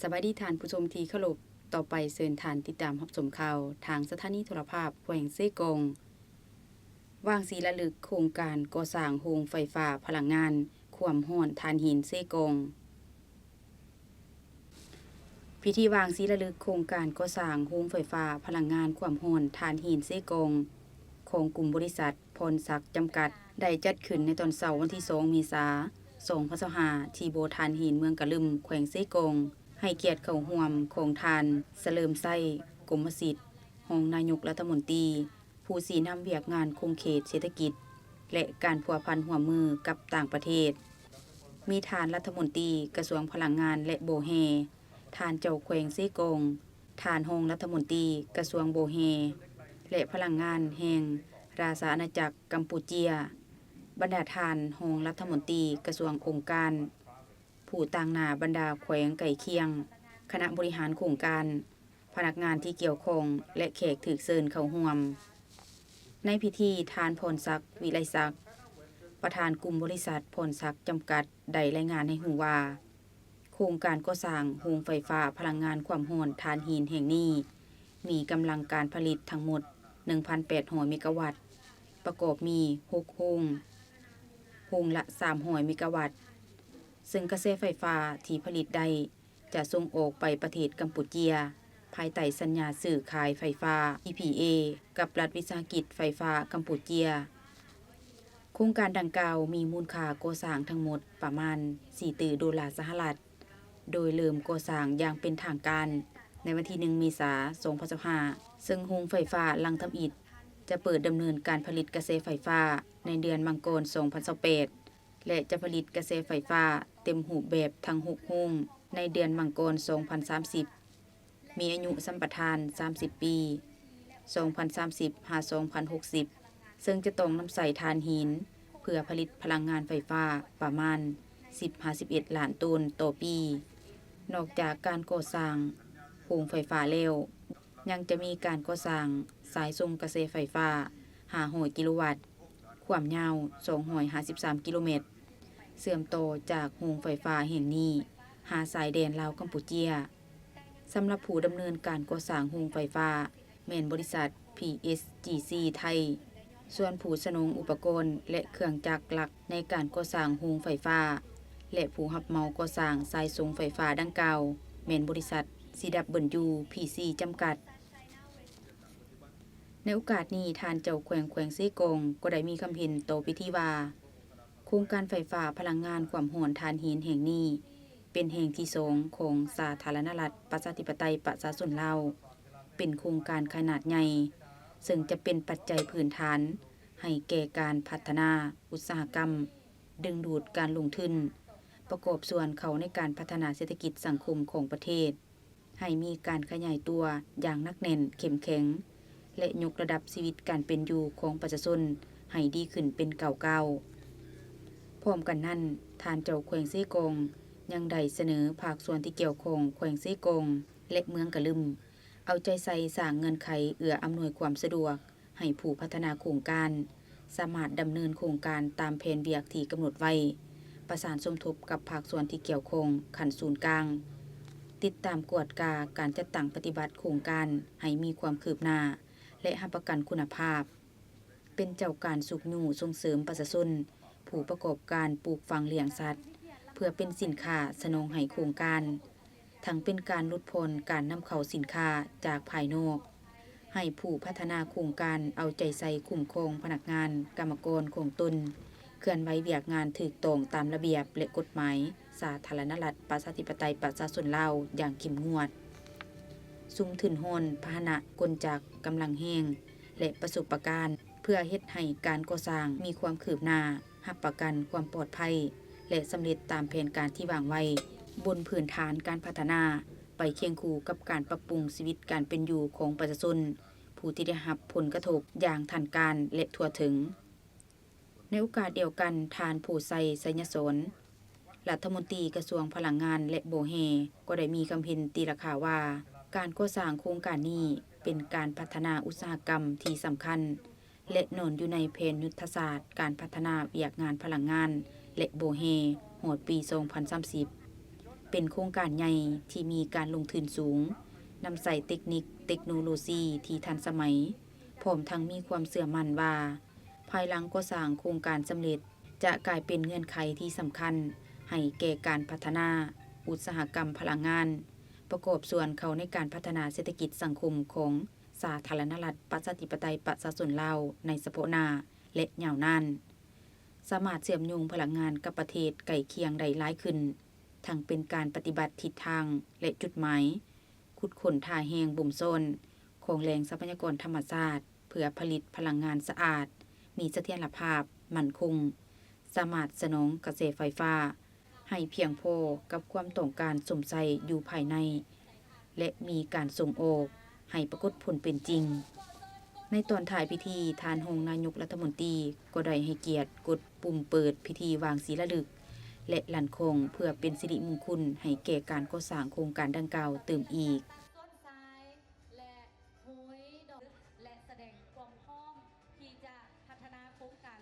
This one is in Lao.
ສະບາຍດີທ່ານຜູ້ຊົມທີ່ເຄົາລົບ, ຕໍ່ໄປເຊີນທ່ານຕິດຕາມຮັບຊົມຂ່າວທາງສະຖານີໂທລະພາບແຂວງເຊກອງ. ວາງສີລາລຶກໂຄງການກໍ່ສ້າງໂຮງໄຟຟ້າພະລັງງານຄວາມຮ້ອນຖ່ານຫີນເຊກອງ. ພິທີວາງສີລາລຶກໂຄງການກໍ່ສ້າງໂຮງໄຟຟ້າພະລັງງານຄວາມຮ້ອນຖ່ານຫີນເຊກອງ ຂອງກຸ່ມບໍລິສັດພອນສັກຈຳກັດ ໄດ້ຈັດຂຶ້ນໃນຕອນເຊົ້າວັນທີສອງ ເມສາ ສອງພັນຊາວຫ້າ ທີ່ບໍ່ຖ່ານຫີນເມືອງກະລຶມ ແຂວງເຊກອງ ໃຫ້ກຽດເຂົ້າຮ່ວມຂອງທ່ານ ສະເຫຼີມໄຊ ກົມມະສິດ ຮອງນາຍົກລັດຖະມົນຕີ ຜູ້ຊີ້ນຳວຽກງານຂົງເຂດເສດຖະກິດ ແລະ ການພົວພັນຮ່ວມມືກັບຕ່າງປະເທດ, ມີທ່ານລັດຖະມົນຕີກະຊວງພະລັງງານ ແລະ ບໍ່ແຮ່, ທ່ານເຈົ້າແຂວງເຊກອງ, ທ່ານຮອງລັດຖະມົນຕີກະຊວງບໍ່ແຮ່ ແລະ ພະລັງງານແຫ່ງລາຊາອານາຈັກກຳປູເຈຍ, ບັນດາທ່ານຮອງລັດຖະມົນຕີກະຊວງອົງການ, ຜູ້ຕາງໜ້າບັນດາແຂວງໃກ້ຄຽງ, ຄະນະບໍລິຫານໂຄງການ, ພະນັກງານທີ່ກ່ຽວຂ້ອງ ແລະ ແຂກຖືກເຊີນເຂົ້າຮ່ວມ. ໃນພິທີ, ທ່ານ ພອນສັກ ວິໄລສັກ, ປະທານກຸ່ມບໍລິສັດພອນສັກຈຳກັດ ໄດ້ລາຍງານໃຫ້ຮູ້ວ່າ, ໂຄງການກໍ່ສ້າງໂຮງໄຟຟ້າພະລັງງານຄວາມຮ້ອນຖ່ານຫີນແຫ່ງນີ້ ມີກຳລັງການຜະລິດທັງໝົດ ໜຶ່ງພັນແປດຮ້ອຍ ເມກາວັດ, ປະກອບມີ ຫົກ ໂຮງ, ໂຮງລະ ສາມຮ້ອຍ ເມກາວັດ, ເຊິ່ງກະແສໄຟຟ້າທີ່ຜະລິດໄດ້ ຈະສົ່ງອອກໄປປະເທດກຳປູເຈຍ ພາຍໃຕ້ສັນຍາຊື້ຂາຍໄຟຟ້າ ອີ ພີ ເອ ກັບລັດວິສາຫະກິດໄຟຟ້າກຳປູເຈຍ. ໂຄງການດັ່ງກ່າວມີມູນຄ່າກໍ່ສ້າງທັງໝົດປະມານ ສີ່ ຕື້ໂດລາສະຫະລັດ, ໂດຍເລີ່ມກໍ່ສ້າງຢ່າງເປັນທາງການໃນວັນທີ ໜຶ່ງ ເມສາ ສອງພັນຊາວຫ້າ ເຊິ່ງໂຮງໄຟຟ້າຫຼັງທຳອິດ ຈະເປີດດຳເນີນການຜະລິດກະແສໄຟຟ້າໃນເດືອນມັງກອນ ສອງພັນຊາວແປດ ແລະ ຈະຜະລິດກະແສໄຟຟ້າເຕັມຮູບແບບທັງ ຫົກ ໂຮງ ໃນເດືອນມັງກອນ ສອງພັນສາມສິບ, ມີອາຍຸສຳປະທານ ສາມສິບ ປີ, ສອງພັນສາມສິບ ຫາ ສອງພັນຫົກສິບ, ເຊິ່ງຈະຕ້ອງນຳໃຊ້ຖ່ານຫີນ ເພື່ອຜະລິດພະລັງງານໄຟຟ້າປະມານ ສິບ ຫາ ສິບເອັດ ລ້ານໂຕນຕໍ່ປີ. ນອກຈາກການກໍ່ສ້າງໂຮງໄຟຟ້າແລ້ວ, ຍັງຈະມີການກໍ່ສ້າງສາຍສົ່ງກະແສໄຟຟ້າ ຫ້າຮ້ອຍ ກິໂລວັດ, ຄວາມຍາວ ສອງຮ້ອຍຫ້າສິບສາມ ກິໂລແມັດ, ເຊື່ອມຕໍ່ຈາກໂຮງໄຟຟ້າແຫ່ງນີ້ຫາຊາຍແດນລາວກຳປູເຈຍ. ສຳລັບຜູ້ດຳເນີນການກໍ່ສ້າງໂຮງໄຟຟ້າ ແມ່ນບໍລິສັດ ພີ ເອສ ຈີ ຊີ ໄທ, ສ່ວນຜູ້ສະໜອງອຸປະກອນ ແລະ ເຄື່ອງຈັກຫຼັກໃນການກໍ່ສ້າງໂຮງໄຟຟ້າ ແລະ ຜູ້ຮັບເໝົາກໍ່ສ້າງສາຍສົ່ງໄຟຟ້າດັ່ງກ່າວ ແມ່ນບໍລິສັດ ຊີດັບເບິນຢູ ພີ ຊີ ຈຳກັດ. ໃນໂອກາດນີ້, ທ່ານເຈົ້າແຂວງແຂວງເຊກອງ ກໍໄດ້ມີຄຳເຫັນຕໍ່ພິທີວ່າ, ໂຄງການໄຟຟ້າພະລັງງານຄວາມຮ້ອນຖ່ານຫີນແຫ່ງນີ້ ເປັນແຫ່ງທີສອງຂອງສາທາລະນະລັດ ປະຊາທິປະໄຕ ປະຊາຊົນລາວ, ເປັນໂຄງການຂະໜາດໃຫຍ່ ເຊິ່ງຈະເປັນປັດໄຈພື້ນຖານໃຫ້ແກ່ການພັດທະນາອຸດສາຫະກຳ, ດຶງດູດການລົງທຶນ, ປະກອບສ່ວນເຂົ້າໃນການພັດທະນາເສດຖະກິດສັງຄົມຂອງປະເທດ ໃຫ້ມີການຂະຫຍາຍຕົວຢ່າງໜັກແໜ້ນເຂັ້ມແຂງ ແລະ ຍົກລະດັບຊີວິດການເປັນຢູ່ຂອງປະຊາຊົນໃຫ້ດີຂຶ້ນເປັນກ້າວໆ. ພ້ອມກັນນັ້ນ, ທ່ານເຈົ້າແຂວງເຊກອງ ຍັງໄດ້ສະເໜີພາກສ່ວນທີ່ກ່ຽວຂ້ອງແຂວງເຊກອງ ແລະ ເມືອງກະລຶມ ເອົາໃຈໃສ່ສ້າງເງື່ອນໄຂເອື້ອອຳນວຍຄວາມສະດວກ ໃຫ້ຜູ້ພັດທະນາໂຄງການສາມາດດຳເນີນໂຄງການຕາມແຜນວຽກທີ່ກຳນົດໄວ້, ປະສານສົມທົບກັບພາກສ່ວນທີ່ກ່ຽວຂ້ອງຂັ້ນສູນກາງ, ຕິດຕາມກວດກາການຈັດຕັ້ງປະຕິບັດໂຄງການໃຫ້ມີຄວາມຄືບໜ້າ ແລະ ຮັບປະກັນຄຸນນະພາບ, ເປັນເຈົ້າການຊຸກຍູ້ສົ່ງເສີມປະຊາຊົນ ຜູ້ປະກອບການປູກຝັງລ້ຽງສັດ ເພື່ອເປັນສິນຄ້າສະໜອງໃຫ້ໂຄງການ, ທັງເປັນການຫຼຸດຜ່ອນການນຳເຂົ້າສິນຄ້າຈາກພາຍນອກ, ໃຫ້ຜູ້ພັດທະນາໂຄງການເອົາໃຈໃສ່ຄຸ້ມຄອງພະນັກງານ, ກຳມະກອນຂອງຕົນ ເຄື່ອນໄຫວວຽກງານຖືກຕ້ອງຕາມລະບຽບ ແລະ ກົດໝາຍສາທາລະນະລັດ ປະຊາທິປະໄຕ ປະຊາຊົນລາວຢ່າງເຂັ້ມງວດ, ຊຸມທຶນຮ່ອນ, ພາຫະນະ, ກົນຈັກ, ກຳລັງແຮງ ແລະ ປະສົບປະການ ເພື່ອເຮັດໃຫ້ການກໍ່ສ້າງມີຄວາມຄືບໜ້າ, ຮັບປະກັນຄວາມປອດໄພ ແລະ ສຳເລັດຕາມແຜນການທີ່ວາງໄວ້, ບົນພື້ນຖານການພັດທະນາໄປຄຽງຄູ່ກັບການປັບປຸງຊີວິດການເປັນຢູ່ຂອງປະຊາຊົນ ຜູ້ທີ່ໄດ້ຮັບຜົນກະທົບຢ່າງທັນການ ແລະ ທົ່ວເຖິງ. ໃນໂອກາດດຽວກັນ, ທ່ານ ໂພໄຊ ໄຊຍະສອນ, ລັດຖະມົນຕີກະຊວງພະລັງງານ ແລະ ບໍ່ແຮ່ ກໍໄດ້ມີຄຳເຫັນຕີລາຄາວ່າ, ການກໍ່ສ້າງໂຄງການນີ້ເປັນການພັດທະນາອຸດສາຫະກຳທີ່ສຳຄັນ ແລະ ນອນຢູ່ໃນແຜນຍຸດທະສາດການພັດທະນາວຽກງານພະລັງງານ ແລະ ບໍ່ແຮ່ ຮອດປີສອງພັນສາມສິບ. ເປັນໂຄງການໃຫຍ່ທີ່ມີການລົງທຶນສູງ, ນຳໃຊ້ເຕັກນິກເຕັກໂນໂລຊີທີ່ທັນສະໄໝ, ພ້ອມທັງມີຄວາມເຊື່ອໝັ້ນວ່າ ພາຍຫຼັງກໍ່ສ້າງໂຄງການສຳເລັດ ຈະກາຍເປັນເງື່ອນໄຂທີ່ສຳຄັນໃຫ້ແກ່ການພັດທະນາອຸດສາຫະກຳພະລັງງານ, ປະກອບສ່ວນເຂົ້າໃນການພັດທະນາເສດຖະກິດສັງຄົມຂອງສາທາລະນະລັດ ປະຊາທິປະໄຕ ປະຊາຊົນລາວ ໃນສະເພາະໜ້າ ແລະ ຍາວນານ, ສາມາດເຊື່ອມໂຍງພະລັງງານກັບປະເທດໃກ້ຄຽງໄດ້ຫຼາຍຂຶ້ນ, ທັງເປັນການປະຕິບັດທິດທາງ ແລະ ຈຸດໝາຍ, ຂຸດຄົ້ນທ່າແຮງບົ່ມຊ້ອນຂອງແຫຼ່ງຊັບພະຍາກອນທຳມະຊາດ ເພື່ອຜະລິດພະລັງງານສະອາດ, ມີສະຖຽນລະພາບ, ໝັ້ນຄົງ, ສາມາດສະໜອງກະແສໄຟຟ້າໃຫ້ພຽງພໍກັບຄວາມຕ້ອງການຊົມໃຊ້ຢູ່ພາຍໃນ ແລະ ມີການສົ່ງອອກໃຫ້ປາກົດຜົນເປັນຈິງ. ໃນຕອນທ້າຍພິທີ, ທ່ານຮອງນາຍົກລັດຖະມົນຕີກໍໄດ້ໃຫ້ກຽດກົດປຸ່ມເປີດພິທີວາງສີລາລຶກ ແລະ ລັ່ນຄ້ອງ ເພື່ອເປັນສິລິມຸງຄຸນໃຫ້ແກ່ການກໍ່ສ້າງໂຄງການດັ່ງກ່າວຕື່ມອີກ. ແລະ ໂຫຍດອກ ແລະ ສະແດງຄວາມພ້ອມທີ່ຈະພັດທະນາໂຄງການ